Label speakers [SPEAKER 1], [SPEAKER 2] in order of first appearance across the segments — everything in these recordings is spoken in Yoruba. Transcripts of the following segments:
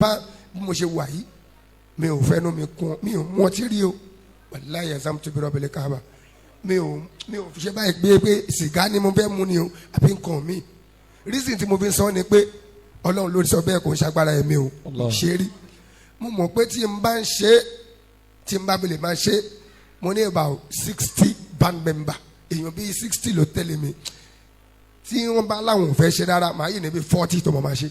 [SPEAKER 1] Bá bí mo ṣe wà yìí, mi ò fẹ́nu mi kún, mi ò mú ọtí rí o. Wàláyé ẹ̀sán tó bí rọ́bìlì káàbà, mi ò fi ṣe báyìí gbé pé sìgá ni mo fẹ́ mu ni o àbí nǹkan mi. Reason tí mo fi ń sọ ni pé Ọlọ́run ló sọ bẹ́ẹ̀, kò ń ṣagbára ẹ̀mí o.
[SPEAKER 2] Allah.
[SPEAKER 1] Ṣe rí, mo mọ̀ pé tí n bá ń ṣe, tí n bá fi lè máa ṣe, mo ní about 60 band member, èèyàn bíi 60 ló tẹ̀lé mi. Tí wọ́n bá láwọn ò fẹ́ ṣe rárá, màá yìí níbi 40 tó mọ̀ máa ṣe,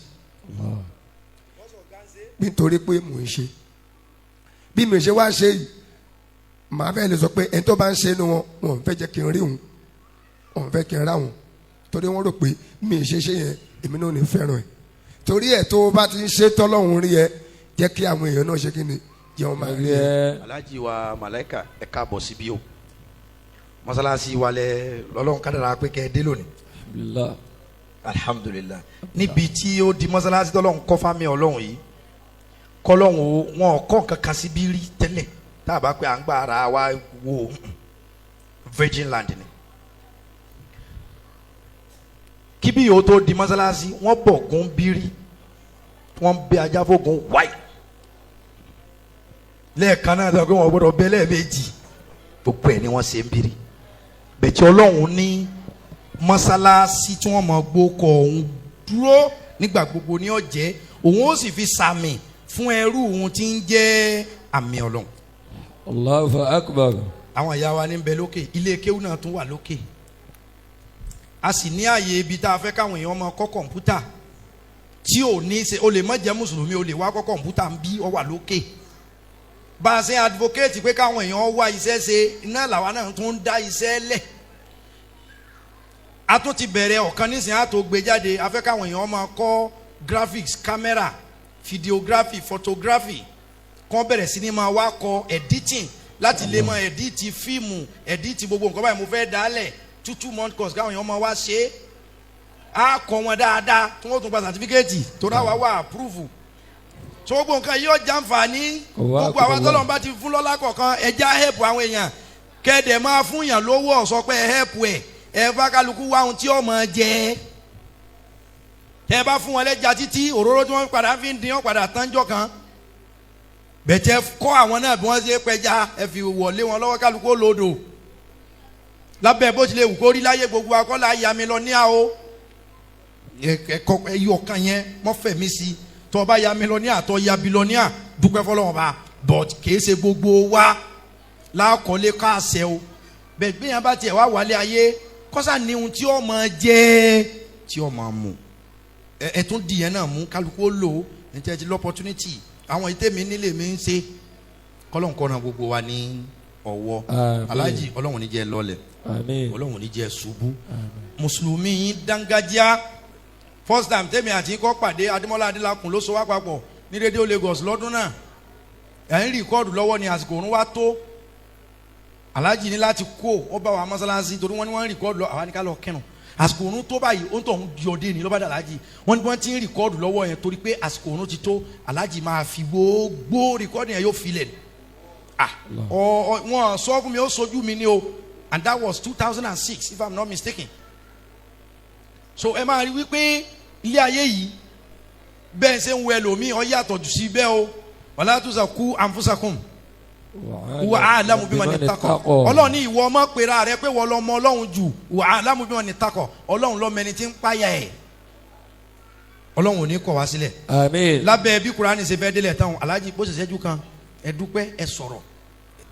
[SPEAKER 1] nítorí pé mò ń ṣe. Bí mi ṣe wá ṣe yìí, màá fẹ́ lè sọ pé ẹni tó bá ń ṣe inú wọn, wọn ò fẹ́ jẹ́ kí n rí òun, wọn ò fẹ́ kí n rá wọn, torí wọ́n rò pé mi ì ṣe ṣe yẹn, èmi náà ò ní fẹ́ràn ẹ̀. Torí ẹ̀ tó o bá ti ń ṣe tọ́lọ́hún rí ẹ, jẹ́ kí àwọn èèyàn náà ṣe kí ni, jẹ́ wọn máa rí ẹ.
[SPEAKER 3] Alhaji wa Malaika, ẹ káàbọ̀ síbí o. Mọ́sálásí wa lẹ lọ́lọ́run kádàrá pé kẹ́ ẹ dé lónìí.
[SPEAKER 2] Alhamdulillah.
[SPEAKER 3] Alhamdulilah. Níbi tí ó di mọ́sálásí tọ́lọ́run kọ́ fámi Ọlọ́run yìí, kọ́lọ́run o, wọn kọ́ nǹkan kan síbí rí tẹ́lẹ̀ tá a bá pé à ń gba ara wa wo virgin land ni. Kíbi yòó tó di mọ́sálásí, wọ́n bọ̀ gún bírí, wọ́n bẹ ajá fógun wáyé lẹ́ẹ̀kan náà, sọ pé wọ́n gbọ́dọ̀ bẹ lẹ́ẹ̀mejì. Gbogbo ẹ̀ ni wọ́n ṣe ń bírí bẹ̀tẹ̀. Ọlọ́run ní mọ́sálásí tí wọ́n mọ̀ gbókọ̀ òun dúró nígbà gbogbo ní ọ̀jẹ́, òun ó sì fi sàmì fún ẹrú òun tí ń jẹ́ àmì Ọlọ́run.
[SPEAKER 2] Allahu akbar.
[SPEAKER 3] Àwọn ìyá wa ní bẹ lókè, ilé kéwú náà tún wà lókè. A sì ní ààyè ibi tá a fẹ́ káwọn èèyàn máa kọ́ kọ̀ǹpútà tí ò ní ṣe. O lè má jẹ́ mùsùlùmí, o lè wá kọ́ kọ̀ǹpútà ń bí, ọ wà lókè. Bá a ṣe advocate pé káwọn èèyàn wá iṣẹ́ ṣe iná, làwa náà tún ń dá iṣẹ́ lẹ̀. A tún ti bẹ̀rẹ̀ ọ̀kan nísìnyí, a tó gbé jáde. A fẹ́ káwọn èèyàn máa kọ́ graphics, camera, videography, photography, kàn bẹ̀rẹ̀ sí ní máa wá kọ́ editing láti lè máa edit fíìmù, edit gbogbo nǹkan báyìí. Mo fẹ́ dálẹ̀ 2 month course káwọn èèyàn máa wá ṣe é. Á kọ́ wọn dáadáa tí wọ́n tún gba certificate tó dá wa wá approve. So gbogbo nǹkan yóò jàǹfààní gbogbo àwọn tọ́lọ́run bá ti fún lọ́lá kọ̀ọ̀kan. Ẹja help àwọn èèyàn, kẹ́ẹ̀dẹ̀ máa fún yàn lówó ọ̀sọ́ pé ẹ help ẹ̀. Ẹ bá kálukú wá ohun tí ó máa jẹ. Tẹ́ ẹ bá fún wọn lẹ́ja títí, òróró tí wọ́n padà fi ń dín wọn padà tánjọ́ kan. Bẹ̀tẹ̀ kọ́ àwọn náà bí wọ́n ṣe pẹja, ẹ fi wọlé wọn lọ́wọ́, kálukú ó lòdò. Lábẹ́ bó tilẹ̀ wù kó rí láyé, gbogbo akọ́lá ya mi lọ ní àwọ̀ ẹ̀kọ́ ẹ̀yọ̀ kan yẹn mọ́ fẹ̀mí sí. Tọ́ bá ya mi lọ ní àtọ́ ya billionaire, dúpẹ́ fọlọ́wọ́n bá, but kìí ṣe gbogbo wa lákọ̀ọ́lé káàsẹ̀ o. Bẹ́ẹ̀ gbìyànjú bá tiẹ̀ wá wálé ayé, kọ́sà ní ohun tí ó máa jẹ́, tí ó máa mú. Ẹ tún dìyẹn náà mú, kálukú ó lò ó ní tẹ́ ti l'opportunity. Àwọn ìtẹ́mi nílé mi ń ṣe kọ́lọ́n kọ́ra gbogbo wa ní ọwọ́.
[SPEAKER 2] Àmín.
[SPEAKER 3] Aláàjì, Ọlọ́run ní jẹ́ lọ́lẹ̀.
[SPEAKER 2] Àmín.
[SPEAKER 3] Ọlọ́run ní jẹ́ ṣubú. Mùsùlùmí yín dángájá. First time tẹ́mi àti kọ́ pàdé, Adémọ́lá Adélakùn ló so wá papọ̀ ní rédíò Lagos lọ́dún náà. Ẹ̀ ń record lọ́wọ́ ni àsìkò òun wá tó. Aláàjì ní láti kó ó bá wa mọ́sálásí torí wọ́n ní wọ́n ń record lọ. Àwa ní ká lọ kírun. Àsìkò òun tó báyìí, ó ń tọ̀ ń di ọdẹ ní lọ́bàdàn. Aláàjì, wọ́n ní wọ́n ti ń record lọ́wọ́ yẹn torí pé àsìkò òun ti tó. Aláàjì máa fi gbogbo record yẹn, yóò filẹ̀ ni. Ah, ọ ọ, wọ́n sọ fún mi, ó sojú mi ni o, and that was 2006, if I'm not mistaken. So ẹ máa rí wípé ilé ayé yìí, bẹ́ẹ̀ ṣe ń wẹ lòmíì, ọ yàtọ̀ jù sí bẹ́ẹ̀ o. Wala tuzakku anfusakum huwa a'lamu biman ittaqa. Ọlọ́run ní ìwọ ọmọ pera rẹ pé wọ́n lọ́mọ Ọlọ́run jù. Huwa a'lamu biman ittaqa. Ọlọ́run lọ́mọ ẹni tí ń páyà ẹ̀. Ọlọ́run ò ní kọ̀ wá sílẹ̀.
[SPEAKER 2] Àmín.
[SPEAKER 3] Lábẹ́ bí Kúránì ṣe fẹ́ délẹ̀ tán, Aláàjì, bó ṣe ṣẹ́jú kan, ẹ dúpẹ́, ẹ sọ̀rọ̀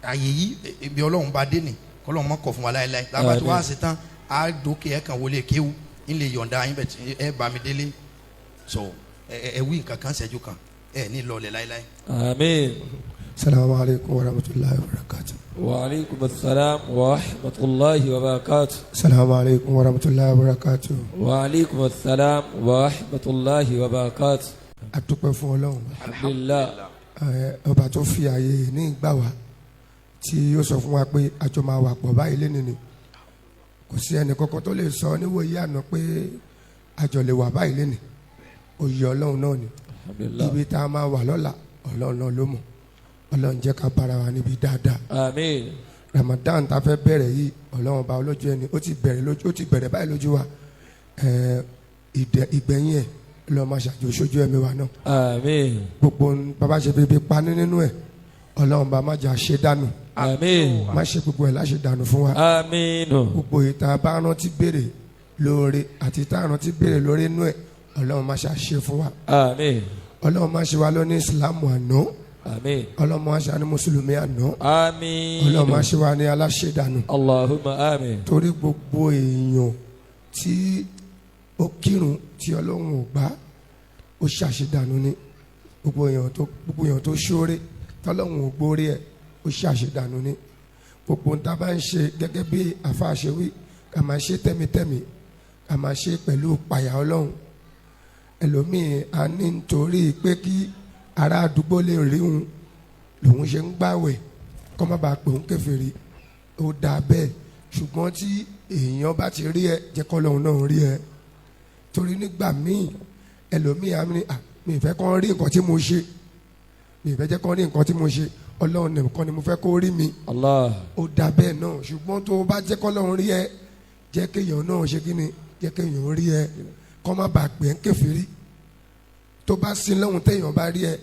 [SPEAKER 3] àyè yìí, ibi Ọlọ́run bá dé ni kọ́lọ́run mọ́ kọ̀ fún wa láéláé. Lábàá tí wàá ṣe tán, á dókè, ẹ kàn wọlé kéwú, ń lè yọ̀ǹda yín bẹ̀, ẹ bá mi délé. So ẹ wí nǹkan kan ṣẹ́jú kan, ẹ ní lọlẹ̀ láéláé.
[SPEAKER 2] Àmín.
[SPEAKER 1] Salamu alaykum wa rahmatulahi wa barakatu.
[SPEAKER 2] Wa aleykum salaam wa rahmatulahi wa barakatu.
[SPEAKER 1] Salamu alaykum wa rahmatulahi wa barakatu.
[SPEAKER 2] Wa aleykum salaam wa rahmatulahi wa barakatu.
[SPEAKER 1] A dúpẹ́ fún Ọlọ́run.
[SPEAKER 2] Alhamdulilah.
[SPEAKER 1] Ọba tó fi ààyè ní ìgbà wa tí ó sọ fún wa pé àjọ máa wà pọ̀ báyìí lẹ́nu ni. Kò sí ẹnì kankan tó lè sọ níwòye àná pé àjọ lè wà báyìí lẹ́nu. Òye Ọlọ́run náà ni.
[SPEAKER 2] Alhamdulilah.
[SPEAKER 1] Ibi tá a máa wà lọ́la, Ọlọ́run náà ló mọ̀. Ọlọ́run jẹ́ ká bára wa níbi dáadáa.
[SPEAKER 2] Àmín.
[SPEAKER 1] Ramadan tá a fẹ́ bẹ̀rẹ̀ yìí, Ọlọ́run ọba olójú ẹni ó ti bẹ̀rẹ̀ lójú, ó ti bẹ̀rẹ̀ báyìí lójú wa. Ìgbẹ̀yìn ẹ̀ Ọlọ́run má ṣàjò sójú ẹ̀mí wa náà.
[SPEAKER 2] Àmín.
[SPEAKER 1] Gbogbo bàbá ṣe bíbí paní nínú ẹ̀, Ọlọ́run bá má jà ṣe dànù.
[SPEAKER 2] Àmín.
[SPEAKER 1] Má ṣe gbogbo ẹ̀ láṣẹ dànù fún wa.
[SPEAKER 2] Àmín.
[SPEAKER 1] Gbogbo ìta bá rántí béèrè lóore àti tá rántí béèrè lórí inú ẹ̀, Ọlọ́run má ṣe àṣe fún wa.
[SPEAKER 2] Àmín.
[SPEAKER 1] Ọlọ́run má ṣe wa lọ ní ìsìlámù àná.
[SPEAKER 2] Àmín.
[SPEAKER 1] Ọlọ́run má ṣe wa ní mùsùlùmí àná.
[SPEAKER 2] Àmín.
[SPEAKER 1] Ọlọ́run má ṣe wa ní aláṣẹdànù.
[SPEAKER 2] Allahumma àmín.
[SPEAKER 1] Torí gbogbo èèyàn tí ó kírun tí Ọlọ́run ò gbà, ó ṣàṣedànù ni. Gbogbo èèyàn tó ṣóore tọ́lọ́run ò gbórí ẹ̀, ó ṣàṣedànù ni. Gbogbo ń ta bá ń ṣe gẹ́gẹ́ bí àfáà ṣe wí, ká máa ṣe tẹ́mítẹ́mí, ká máa ṣe pẹ̀lú pàyà Ọlọ́run. Ẹlòmíì a ní nítorí pé kí ará àdúgbò lè rí òun lòun ṣe ń gbàwẹ̀, kó má bàa pè òun kèfèrí. Ó dáa bẹ́ẹ̀, ṣùgbọ́n tí èèyàn bá ti rí ẹ, jẹ́ kọ́ lóun náà rí ẹ. Torí nígbà míì ẹlòmíì á ní, mi ì fẹ́ kọ́ rí nǹkan tí mo ṣe, mi ì fẹ́ jẹ́ kọ́ rí nǹkan tí mo ṣe, Ọlọ́run nìkan ni mo fẹ́ kó rí mi.
[SPEAKER 2] Allah.
[SPEAKER 1] Ó dáa bẹ́ẹ̀ náà, ṣùgbọ́n tó o bá jẹ́ kọ́ lóun rí ẹ, jẹ́ kéèyàn náà ṣe kí ni, jẹ́ kéèyàn rí ẹ, kọ́ má bàa pè é ń kèfèrí. Tó bá sin lọ́hùn téèyàn bá rí ẹ,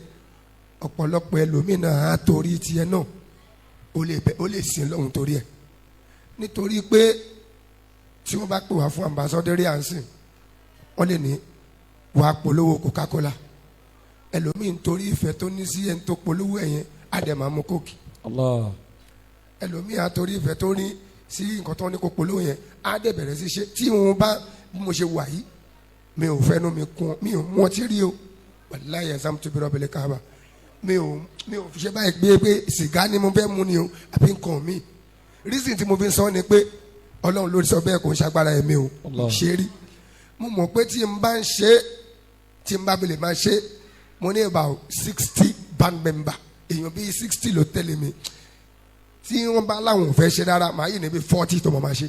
[SPEAKER 1] ọ̀pọ̀lọpọ̀ ẹlòmíì náà á torí tiẹ̀ náà, ó lè sin lọ́hùn torí ẹ. Nítorí pé tí wọ́n bá pè wá fún ambassadori ànsìn, wọ́n lè ní wàá polówó Coca-Cola. Ẹlòmíì nítorí ìfẹ́ tó ní sí ẹni tó polówó ẹ̀ yẹn, á dẹ̀ máa mú kóòkì.
[SPEAKER 2] Allah.
[SPEAKER 1] Ẹlòmíì á torí ìfẹ́ tó ní sí nǹkan tó ní kó polówó yẹn, á dẹ̀ bẹ̀rẹ̀ sí ṣe. Tí wọn bá bí mo ṣe wà yìí, mi ò fẹ́nu mi kún, mi ò mú ọtí rí o, wàláyé ẹ̀sán tó bẹ̀rẹ̀ ọ̀bẹ̀lẹ̀ káàbà, mi ò ṣe báyìí gbé pé sìgá ni mo fẹ́ mu ni o àbí nǹkan mi. Reason tí mo fi sọ ni pé Ọlọ́run ló sọ bẹ́ẹ̀, kò ń ṣagbára ẹ̀mí o ṣe rí. Mo mọ̀ pé tí n bá ń ṣe, tí n bá fi lè máa ṣe, mo ní about 60 band member, èèyàn bíi 60 ló tẹ̀lé mi. Tí wọ́n bá láwọn ò fẹ́ ṣe rárá, màá yìí níbi 40 tó mọ̀ máa ṣe.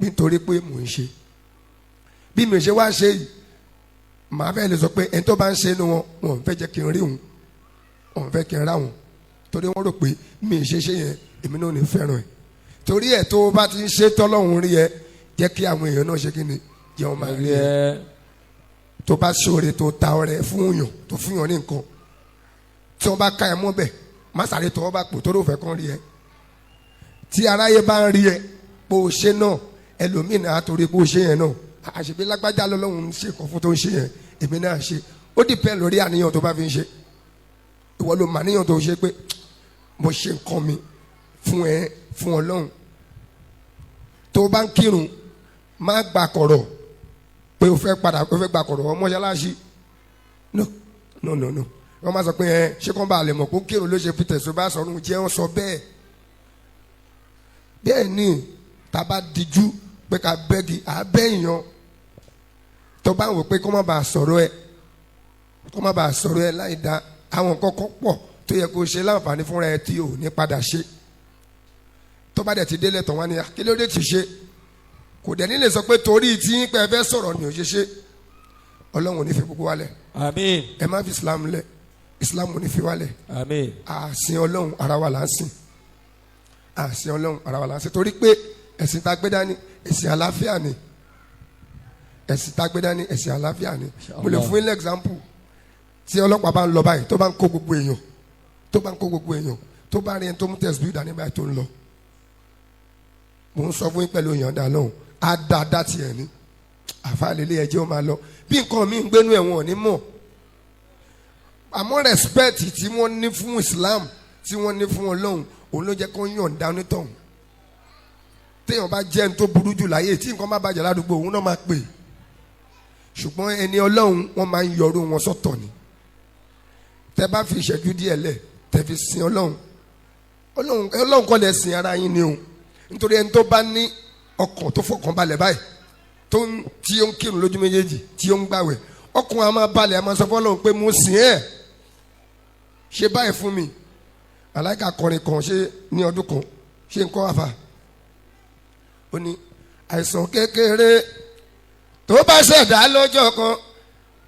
[SPEAKER 1] Nítorí pé mò ń ṣe. Bí mi ṣe wá ṣe yìí, màá fẹ́ lè sọ pé ẹni tó bá ń ṣe inú wọn, wọn ò fẹ́ jẹ́ kí n rí òun, wọn ò fẹ́ kí n rá òun. Torí wọ́n rò pé mi ṣe ṣe yẹn, èmi náà ní fẹ́ràn ẹ̀. Torí ẹ̀ tó bá ti ń ṣe tọ́lọ́hún rí ẹ, jẹ́ kí àwọn èèyàn náà ṣe kí ni, jẹ́ wọn máa rí ẹ. Tó bá ṣoore, tó ta ọrẹ fún yàn, tó fún yàn ní nǹkan, tí wọ́n bá ká ẹ mọ́ bẹ̀, má sáré tọwọ́ bá pò, torí òfẹ́ kan rí ẹ. Tí aráyé bá ń rí ẹ bó o ṣe náà, ẹlòmíì náà torí bó o ṣe yẹn náà, àṣebí lágbájá lọ́lọ́run ń ṣe nǹkan fún tó ń ṣe yẹn, èmi náà ṣe. Ó dìpẹ́ lórí àníyàn tó bá fi ń ṣe. Ìwọ ló mà níyàn tó ṣe pé mo ṣe nǹkan mi fún ẹ, fún Ọlọ́run. Tó bá ń kírun, má gba kọ̀rọ̀ pé o fẹ́ padà, o fẹ́ gba kọ̀rọ̀ ọmọ mọ́ṣáláṣí. No no no no. Wọ́n máa sọ pé ẹ ṣé kàn bá lè mọ̀ kó kírun ló ṣe fi tẹ̀sán bá sọ̀rọ̀ jẹ́ wọ́n sọ bẹ́ẹ̀. Bẹ́ẹ̀ ni tá a bá dijú pé ká bẹ́gi, à bẹ́ èèyàn. Tó bá wò pé kó má bàa sọ̀rọ̀ ẹ, kó má bàa sọ̀rọ̀ ẹ láì da, àwọn kọ́kọ́ pọ̀ tó yẹ kó ṣe láǹfààní fúnra ẹ tí ò ní padà ṣe. Tó bá dẹ̀ ti délẹ̀ tán wá ní kí ló dé ti ṣe, kò dẹ̀ ní lè sọ pé torí tí ń pẹ́ fẹ́ sọ̀rọ̀ ni ò ṣe ṣe. Ọlọ́run ò ní fi gbogbo wa lẹ̀.
[SPEAKER 2] Àmín.
[SPEAKER 1] Ẹ má fi Islam lẹ̀, Islam ò ní fi wa lẹ̀.
[SPEAKER 2] Àmín.
[SPEAKER 1] Àsìn Ọlọ́run ara wa là ń sìn. Àsìn Ọlọ́run ara wa là ń sìn. Torí pé ẹ̀sìn tá a gbé dání, ẹ̀sìn àlàáfíà ni. Ẹ̀sìn tá a gbé dání, ẹ̀sìn àlàáfíà ni. Mo lè fún yín example. Tí ọlọ́pàá bá ń lọ báyìí, tó bá ń kó gbogbo èèyàn, tó bá ń kó gbogbo èèyàn, tó bá rí ẹni tó mú tẹ̀síbí dání báyìí tó ń lọ, mò ń sọ fún yín pẹ̀lú ìyọ̀ǹda lọ́hùn, á dá dá tiẹ̀ ní àfàlélé ẹjẹ́ ó máa lọ. Bí nǹkan mi ń gbénú ẹ̀wọ̀n ní mọ̀. Àmọ́ respect tí wọ́n ní fún Islam, tí wọ́n ní fún Ọlọ́run, òun ló jẹ́ kó yọ̀ǹda onítọ̀hún. Téèyàn bá jẹ́ ẹni tó burú jù láyé, tí nǹkan bá bàjẹ́ ládùúgbò, òun náà máa pè. Ṣùgbọ́n ẹni Ọlọ́run, wọ́n máa ń yọrù wọn sọ́tọ̀ ni. Tẹ́ bá fi ìṣẹ́jú díẹ̀ lẹ̀, tẹ́ fi sin Ọlọ́run. Ọlọ́run kọ́ lẹ̀ sin ara yín ni o. Nítorí ẹni tó bá ní ọkàn tó fọkàn balẹ̀ báyìí, tó ń tí ó ń kírun lójú méjèèjì, tí ó ń gbàwẹ̀, ọkàn á máa balẹ̀, á máa sọ fọ́lọ́run pé mo sìn ẹ́, ṣe báyìí fún mi. Àláìka kọrin kan ṣe ní ọdún kan, ṣe ń kọ́ àfà. Ó ní àìsàn kékeré tó bá ṣẹ̀dá lọ́jọ́ kan,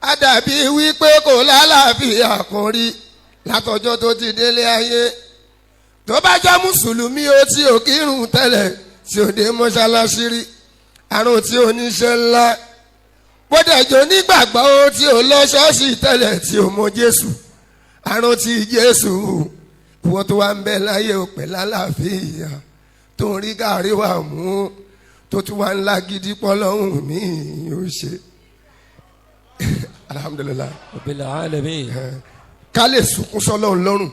[SPEAKER 1] á dàbí wípé kò lálàáfíà kan rí látọjọ́ tó ti délé ayé. Tó bá jẹ́ mùsùlùmí ó tí ò kírun tẹ́lẹ̀, tí ò dé mọ́ṣáláṣí rí, àrùn tí ò níṣẹ́ ńlá, Bọ́dẹ̀jọ́ nígbàgbọ́ ó tí ò lọ ṣọ́ọ̀ṣì tẹ́lẹ̀ tí ò mọ Jésù, àrántí Jésù. Ìwọ tó wá ń bẹ láyé ò pẹ̀ lálàáfíà, tó ń rí gàrí wà mú, tó tún wá ń lágídí pọ́lọ́hùn mi ò ṣe. Alhamdulilayi.
[SPEAKER 2] Rabbil alamin.
[SPEAKER 1] Ká lè sunkún sọ́lọ́run lọ́rùn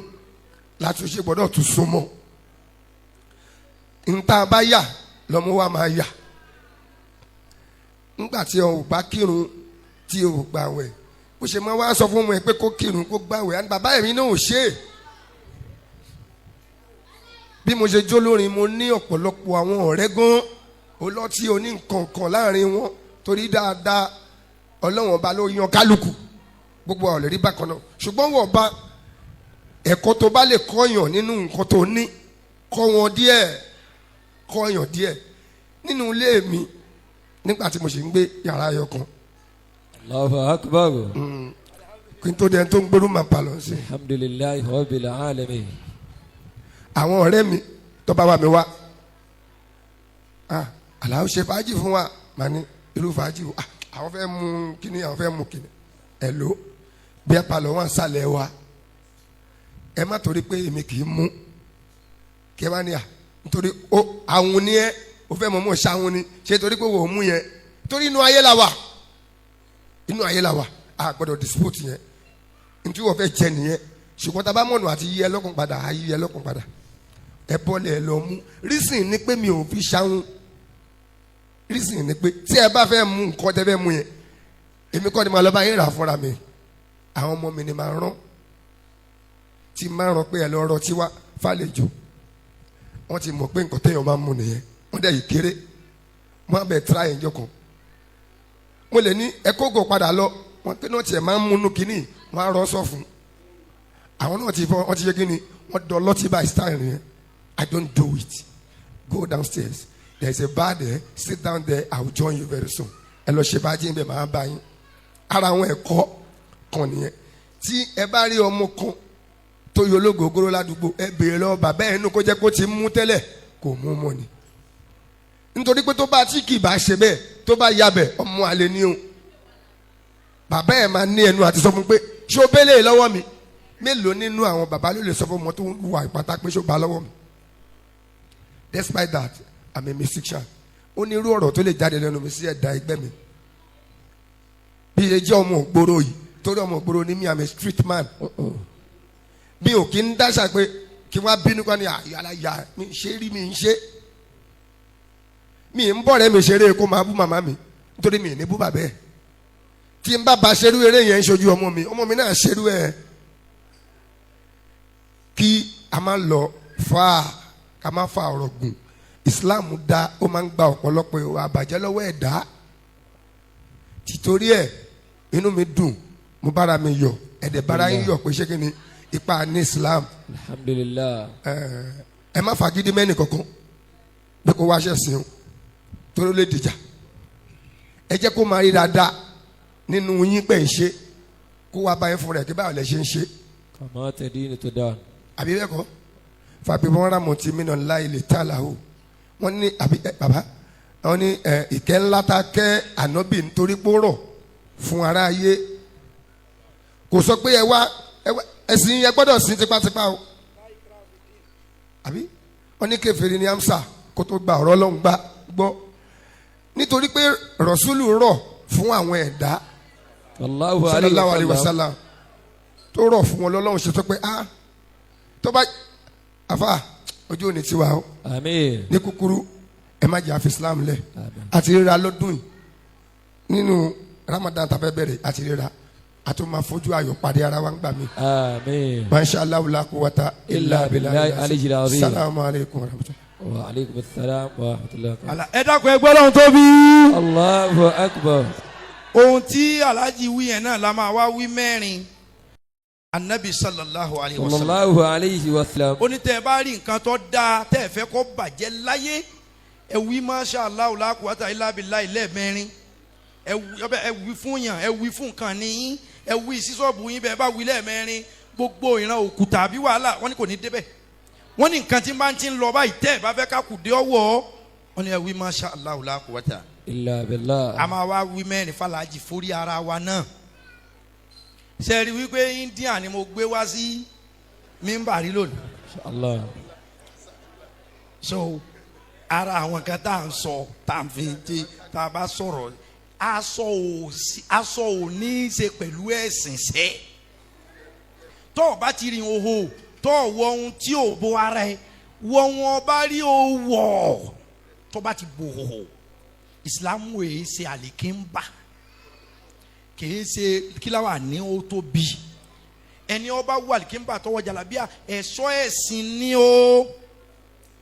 [SPEAKER 1] látúnṣe gbọ́dọ̀ tún súnmọ́. Nta bá yà lọ́mọ wa máa yà. Ńgbà tí o ò bá kírun, tí o ò gbàwẹ̀, ó ṣe máa wá sọ fún ọmọ ẹ pé kó kírun, kó gbàwẹ̀, àní bàbá ẹ̀mí náà ò ṣe é. Bí mo ṣe jó lórin, mo ní ọ̀pọ̀lọpọ̀ àwọn ọ̀rẹ́ gan olọ́tí oní nǹkan kan láàrin wọn, torí dáadáa Ọlọ́wọ́n ọba ló yan kálukú, gbogbo àwọn ò lè rí bákan náà. Ṣùgbọ́n wọ́n bá ẹ̀kọ́ tó bá lè kọ́yàn nínú nǹkan tó ní, kọ́ wọn díẹ̀, kọ́yàn díẹ̀. Nínú ilé mi, nígbà tí mo ṣe ń gbé yàrá ẹyọ kan,
[SPEAKER 2] Allahu akbar.
[SPEAKER 1] kí n tó dẹni tó ń gbérú màá palọ̀ sí i.
[SPEAKER 2] Alhamdulillahi rabbil alamin.
[SPEAKER 1] Àwọn ọ̀rẹ́ mi tó bá wà mí wá, ah, Àlàó ṣe fàájì fún wa. Màá ní irú fàájì wo? Ah, àwọn fẹ́ mú kíní, àwọn fẹ́ mú kíní. Ẹ̀ ló bí ẹ palọ̀ wọn sálẹ̀ wa, ẹ má torí pé èmi kì í mú kí ẹ bá ní à nítorí ó àwọn ni ẹ ó fẹ́ mọ̀ mọ̀ ṣáwọn ni ṣé torí pé wò ó mú yẹn, torí inú ayé la wà, inú ayé la wà, a gbọ́dọ̀ dispute yẹn. Ntí wọ́n fẹ́ jẹ nìyẹn. Ṣùgbọ́n tá a bá mọ̀nà àti yí ẹ lọ́kàn padà, á yí ẹ lọ́kàn padà. Ẹ bọ́lẹ̀, ẹ lọ mú. Reason ni pé mi ò fi ṣáwọn. Reason ni pé tí ẹ bá fẹ́ mú nǹkan tẹ́ fẹ́ mú yẹn, èmi kọ́ ni màá lọ bá yín rà fúnra mi. Àwọn ọmọ mi ni màá rán, tí máa rán pé ẹ lọ rọtí wá fàlejò. Wọ́n ti mọ̀ pé nǹkan téèyàn máa ń mú nìyẹn. Wọ́n dẹ̀ yìí kéré, wọ́n á bẹ̀ tíra yẹn jọ kan. Mo lè ní ẹ kó gò padà lọ. Wọ́n pé náà tiẹ̀ máa ń múnú kínní, wọ́n á rọ́ sọ fún àwọn náà ti fọ, wọ́n ti ṣe kínní, wọ́n dọ̀ lọ́tí by style yẹn. I don't do it. Go downstairs, there is a bar there, sit down there, I will join you very soon. Ẹ lọ ṣe bájí ń bẹ̀, máa bá yín. Ara àwọn ẹ̀kọ́ kan nìyẹn. Tí ẹ bá rí ọmọ kan tó yọ ológogoro ládùúgbò, ẹ béèrè lọ́wọ́ bàbá ẹ̀ nínú kó jẹ́ kó ti mú tẹ́lẹ̀, kò mú mọ́ ni. Nítorí pé tó bá tí kì í bá ṣe bẹ́ẹ̀, tó bá yabẹ̀, ọmọ àlè ni o. Bàbá ẹ̀ máa ní ẹnu àti sọ fún pé ṣé o bẹ́lẹ̀ lọ́wọ́ mi. Mélòó nínú àwọn bàbá ló lè sọ fún ọmọ tó ń wà ìpátá pé ṣé o bá lọ́wọ́ mi? Despite that, I'm a musician. Ó ní irú ọ̀rọ̀ tó lè jáde lẹ́nu mi sí ẹ̀dá ẹgbẹ́ mi bí ṣe jẹ́ ọmọ ògbóró yìí, torí ọmọ ògbóró ni mi. I'm a street man. Mi ò kí ń dáṣà pé kí wọ́n á bínú kan ní àyàlá ya mi ṣe rí, mi ń ṣe, mi ń bọ̀ rẹ́ mi ṣeré kó máa bú màmá mi, nítorí mi ní bú bàbá ẹ̀. Tí n bá ba ṣerú eré yẹn ń ṣojú ọmọ mi, ọmọ mi náà ṣerú ẹ̀. Kí a máa lọ fà á, ká má fa ọ̀rọ̀ gùn. Islam dá, ó máa ń gba ọ̀pọ̀lọpọ̀ ìwà àbàjẹ́ lọ́wọ́ ẹ̀dá. Tìtorí ẹ̀, inú mi dùn, mo bára mi yọ̀, ẹ̀dẹ̀ bára yín yọ̀ pé ṣé kí ni ipa ní Islam.
[SPEAKER 2] Alhamdulillah.
[SPEAKER 1] Ẹ má fagídí mẹ́nì kankan pé kó wá ṣẹ̀sìn o, torí ó lè dìjà. Ẹ jẹ́ kó máa rí dáadáa nínú yín pẹ̀ ń ṣe, kó wá báyìí fún rẹ̀ kí báwo lẹ ṣe ń ṣe.
[SPEAKER 2] Kama tadinu tudan.
[SPEAKER 1] Àbí bẹ́ẹ̀ kọ́? Fàbí wọn rà mọ̀tí mi náà láì lè tá là o. Wọ́n ní àbí ẹ bàbá wọ́n ní ẹ ìkẹ́ ńlá ta kẹ́ ànábì nítorí pòrọ̀ fún aráyé. Kò sọ pé ẹ wá, ẹ wá ẹ̀sìn yẹn gbọ́dọ̀ sìn tipátipá o. Àbí wọ́n ní kèfèrí ní amsa kó tó gba ọ̀rọ̀ Ọlọ́run gbá gbọ́, nítorí pé rọ̀ṣúlù rọ̀ fún àwọn ẹ̀dá.
[SPEAKER 2] Allahu
[SPEAKER 1] sallallahu alayhi wa sallam, tó rọ̀ fún wọn lọ́lọ́run ṣe sọ pé ah, tó bá àfa ojú òní tiwa o.
[SPEAKER 2] Àmín.
[SPEAKER 1] Ní kúkúrú, ẹ má jẹ́ àfi Islam lẹ̀.
[SPEAKER 2] Àmín.
[SPEAKER 1] Àti ríra lọ́dún yìí nínú Ramadan tàbẹ́ bẹ̀rẹ̀, àti ríra, àti máa fojú ayọ̀ pàdé ara wa ń gbà mí.
[SPEAKER 2] Àmín.
[SPEAKER 1] Masha Allah, la quwwata illa
[SPEAKER 2] Illa billahi
[SPEAKER 1] billahi
[SPEAKER 2] aliyyil azim.
[SPEAKER 1] Salamu alaykum wa rahmatulah.
[SPEAKER 2] Wa aleykum salaam wa rahmatullahi.
[SPEAKER 3] Ẹ dákun, ẹ gbọ́ lọ́hún tóbi.
[SPEAKER 2] Allahu akbar.
[SPEAKER 3] Ohun tí Alhaji wí yẹn náà la máa wá wí mẹ́rin. Anabi sallallahu alayhi wa sallam,
[SPEAKER 2] Sallallahu alayhi wa sallam.
[SPEAKER 3] ó ní tẹ́ ẹ bá rí nǹkan tó dáa tẹ́ ẹ fẹ́ kó bàjẹ́ láyé, ẹ wí masha Allah la quwwata illa billahi lẹ́ẹ̀mẹ́rin. Ẹ wí ọbẹ̀, ẹ wí fún yàn, ẹ wí fún nǹkan níyìn, ẹ wí sísọ́ọ̀bù yín. Bẹ́ẹ̀ bá wí lẹ́ẹ̀mẹ́rin, gbogbo ìran òkúta àbí wàhálà, wọ́n ní kò ní débẹ̀. Wọ́n ní nǹkan tí bá ń ti ń lọ báyìí, tẹ́ ẹ bá fẹ́ ká kù dé ọwọ́, wọ́n ní ẹ wí masha Allah la quwwata.
[SPEAKER 2] Illa billah.
[SPEAKER 3] A máa wá wí mẹ́rin fàlàjì forí ara wa náà. Ṣe rí wípé India ni mo gbé wá sí mímbàrí lónìí.
[SPEAKER 2] Allah.
[SPEAKER 3] So ara àwọn kan tá à ń sọ, tá à ń fi tí tá a bá sọ̀rọ̀, aṣọ ò sí, aṣọ ò ní í ṣe pẹ̀lú ẹ̀sìn sẹ́. Tó o bá ti rìn òhò, tó o wọ ohun tí ò bo ara ẹ, wọ ohun ọba rí o wọ̀, tó bá ti bo òhò. Ìsìlámù èyí ṣe àlìkínbà, kìí ṣe kíláwà ní ó tóbi. Ẹni ọba wọ àlìkínbà, tọwọ́ jàlábíà, ẹ̀ṣọ́ ẹ̀sìn ni o,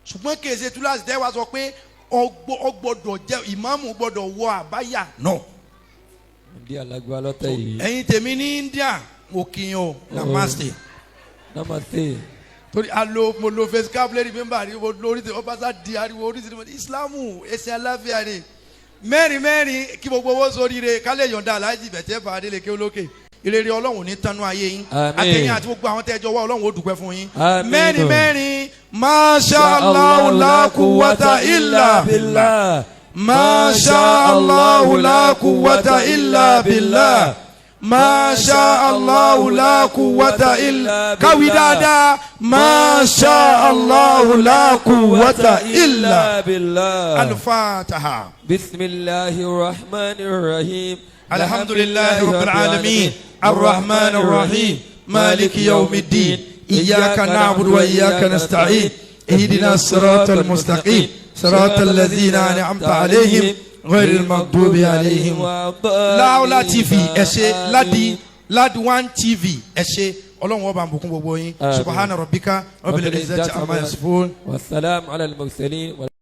[SPEAKER 3] ṣùgbọ́n kìí ṣe túláàsì tẹ́ wá sọ pé ọgbọ́dọ̀ jẹ́ ìmáàmù gbọ́dọ̀ wọ àbáyà náà.
[SPEAKER 2] India lágbá lọ́tẹ̀ yìí.
[SPEAKER 3] Ẹ̀yin tèmi ní India, mo kí yín o, namaste.
[SPEAKER 2] Namaste.
[SPEAKER 3] Torí a lo mo lo face cap lẹ́rìí mẹ́mbà rí mo lórí tí ọbaṣá di ariwo oríṣiríṣi. Islamu ẹ̀sìn aláfíà ni. Mẹ́rin mẹ́rin kí gbogbo owó sóríire kálẹ̀ yọ̀ǹda aláàjì bẹ̀tẹ̀ fà adélèké olókè ìrere. Ọlọ́run ní tánú ayé yín.
[SPEAKER 2] Àmín.
[SPEAKER 3] Àtẹ̀yìn àti gbogbo àwọn tẹ́jọ́ wá, Ọlọ́run ó dúpẹ́ fún yín.
[SPEAKER 2] Àmín.
[SPEAKER 3] Mẹ́rin mẹ́rin. Masha Allah la quwwata illa billah. Masha Allah la quwwata illa billah. Masha Allah la quwwata illa. Káwí dáadáa. Masha Allah la quwwata illa
[SPEAKER 2] billah.
[SPEAKER 3] Al-Fatiha.
[SPEAKER 2] بسم الله الرحمن الرحيم.
[SPEAKER 3] الحمد لله رب العالمين، الرحمن الرحيم، مالك يوم الدين، إياك نعبد وإياك نستعين، اهدنا الصراط المستقيم، صراط الذين أنعمت عليهم، غير المغضوب عليهم. Láòlá TV, ẹ ṣé. Ládi Ladi One TV, ẹ ṣé. Ọlọ́run ọba àbùkún gbogbo yín.
[SPEAKER 2] Àmín.
[SPEAKER 3] سبحان ربك رب العزة عما يصفون.
[SPEAKER 2] والسلام على المرسلين.